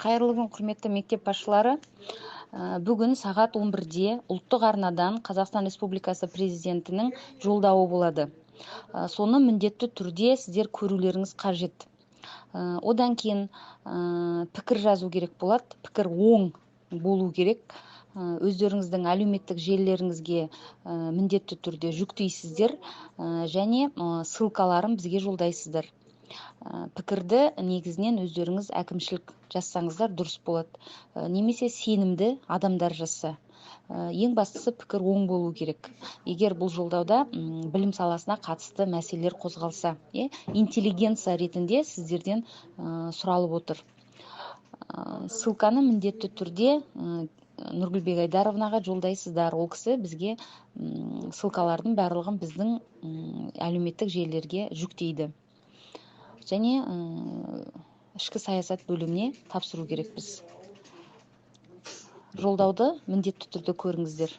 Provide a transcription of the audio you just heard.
Қайырлы күн, құрметті мектеп басшылары! Бүгін сағат 11-де ұлттық арнадан Қазақстан Республикасы Президентінің жолдауы болады. Соны міндетті түрде сіздер көрулеріңіз қажет. Одан кейін пікір жазу керек болады. Пікір оң болу керек. Өздеріңіздің әлеуметтік желілеріңізге міндетті түрде жүктейсіздер және ссылкаларын бізге жолдайсыздар. Пікірді негізінен өздеріңіз, әкімшілік жазсаңыздар, дұрыс болады немесе сенімді адамдар жазса. Ең бастысы, пікір оң болу керек. Егер бұл жолдауда білім саласына қатысты мәселелер қозғалса, иә, интеллигенция ретінде сіздерден сұралып отыр. Ссылканы міндетті түрде Нұргүл Бегайдаровнаға жолдайсыздар. Ол кісі бізге ссылкалардың барлығын біздің әлеуметтік желілерге жүктейді және ішкі саясат бөліміне тапсыру керекпіз. Жолдауды міндетті түрде көріңіздер.